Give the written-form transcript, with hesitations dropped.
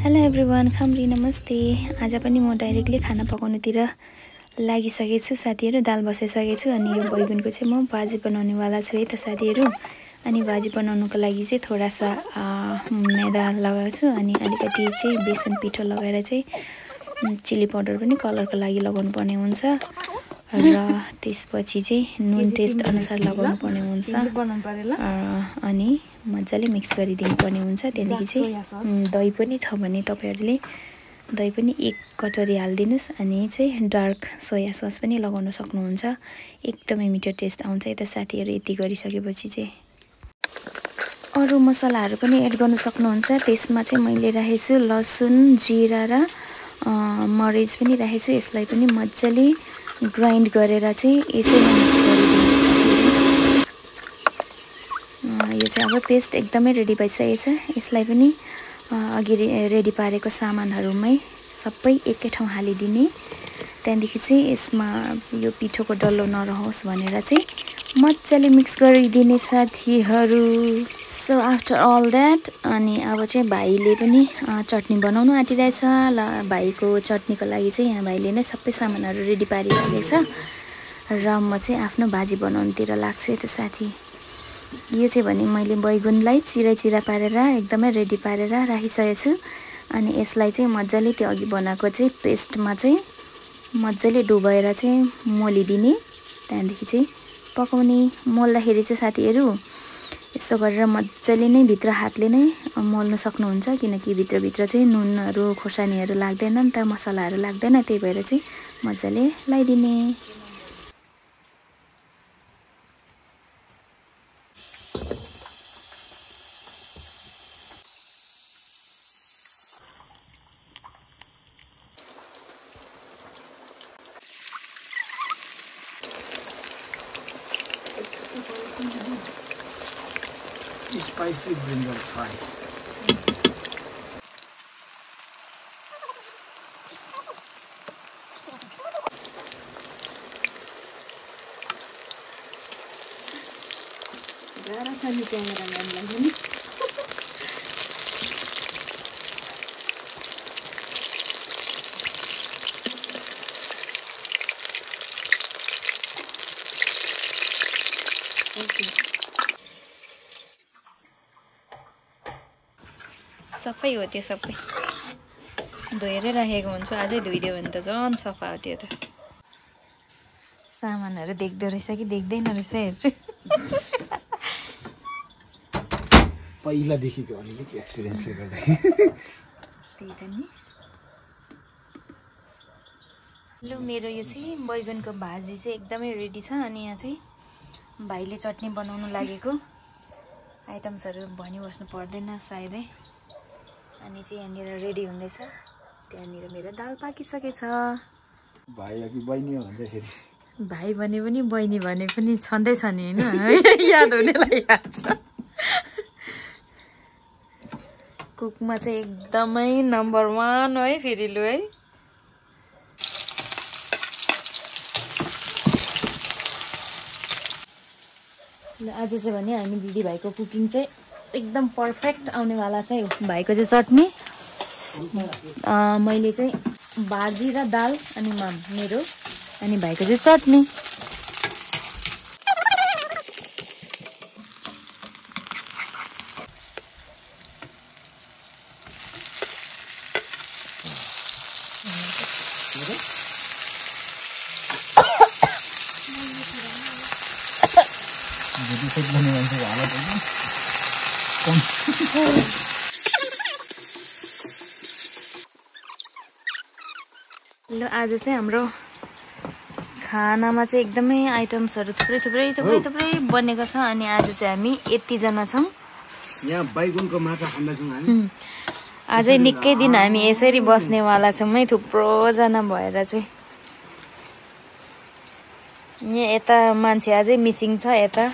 Hello everyone, खम्री नमस्ते। आज पनि म डाइरेक्टली खाना पकाउनुतिर लागिसकेको छु साथीहरु। दाल बसाइसकेको छु अनि यो बैगुनको चाहिँ म भाजी बनाउनेवाला छु है त साथीहरु। अनि भाजी बनाउनुको लागि चाहिँ थोडा सा मैदा लगाएको छु अनि अलिकति चाहिँ बेसन पिठो लगाएर चाहिँ चिली पाउडर पनि कलरको लागि लगाउनु पर्ने हुन्छ र त्यसपछि चाहिँ नुन टेस्ट अनुसार लगाउनु पर्ने हुन्छ अनि मजाले मिक्स गरिदिनु पर्ने हुन्छ। त्यहाँदेखि चाहिँ दही पनि छ भने तपाईहरुले दही पनि 1 कटोरी हाल्दिनुस् अनि चाहिँ डार्क सोया सस पनि लगाउन सक्नुहुन्छ। एकदमै मिठो टेस्ट आउँछ है त साथीहरु। यति गरिसकेपछि चाहिँ अरु मसलाहरु पनि एड गर्न सक्नुहुन्छ। त्यसमा चाहिँ मैले राखेछु लसुन, जीरा र मरिच पनि राखेछु। यसलाई पनि मजाले ग्राइन्ड गरेर चाहिँ यसैमा मिक्स गरिदिनु छ। यो चाहिँ अब पेस्ट एकदमै रेडी भइसकेको छ। यसलाई पनि अघि रेडी पारेको सामानहरुमै सबै एकै ठाउँ हालिदिने। त्यहाँदेखि चाहिँ यसमा यो पिठोको डल्लो नरहोस् भनेर चाहिँ मजाले मिक्स गरिदिने साथीहरु। सो आफ्टर अल दैट अनि अब चाहिँ भाइले पनि चटनी बनाउनु आँटिरहेछ। ल भाइको चटनीको लागि चाहिँ यहाँ भाइले नै सबै सामानहरु रेडी पारिसकेको छ र म चाहिँ आफ्नो भाजी बनाउनुतिर लाग्छु है त साथी। यो चाहिँ भने मैले बैगुनलाई चिरा पारेर एकदमै रेडी पारेर राखिसकेको छु अनि यसलाई चाहिँ मजाले त्यो अघि बनाएको चाहिँ पेस्टमा चाहिँ मजाले डुबाएर चाहिँ मोलिदिने। त्यहाँदेखि चाहिँ पकाउने। मोल्दाखेरि चाहिँ साथीहरु यस्तो गरेर मजाले नै भित्र हातले नै मोल्न सक्नुहुन्छ किनकि भित्र चाहिँ नुनहरु खोर्सानीहरु लाग्दैन नि त, मसलाहरु लाग्दैन। त्यही भएर चाहिँ मजाले लाइदिने। Spicy brinjal fry. Gara sani cameraman lagi ni. सफै हो त्यो सबै धोएर राखेको हुन्छु। अझै धोइदियो भने त झन् सफा हो त्यो त। सामानहरु देख्दो रहेछ कि देख्दैन रहेछ हेर्छु। पहिला देखिको अलिकति एक्सपिरियन्सले गर्दा त्यही त नि। ल मेरो यो चाहिँ बैगुनको भाजी चाहिँ एकदमै रेडी छ अनि यहाँ चाहिँ भाइले चटनी बनाउन लागेको। आइटम्सहरु भनिबस्नु पर्दैन सायदै। अनि चाहिँ यहाँनिर रेडी हुँदैछ। त्यहाँनिर मेरो दाल पाकिसकेछ। भाइ अघि बहिनी हो भन्दाखेरि भाइ भने पनि बहिनी भने पनि छँदै छ नि हैन। याद हुने लागिहाल्छ। कुकमा चाहिँ एकदमै नम्बर 1 हो है फेरि लु है। ल आज चाहिँ भने हामी दिदी भाइको कुकिङ चाहिँ एकदम परफेक्ट आउनेवाला छ। भाइको चाहिँ चटनी, मैले चाहिँ भाजी र दाल अनि मेरो अनि भाइको चाहिँ चटनी। ल आज चाहिँ हाम्रो खानामा चाहिँ एकदमै आइटम्सहरु थुप्रै बनेको छ अनि आज चाहिँ हामी यति जना छौं। यहाँ बैगुनको माछा खाँदैछौं हामी। आजै निकै दिन हामी यसरी बस्नेवाला छौं है थुप्रो जना भएर चाहिँ। यहाँ यता मान्छे अझै मिसिङ छ। यता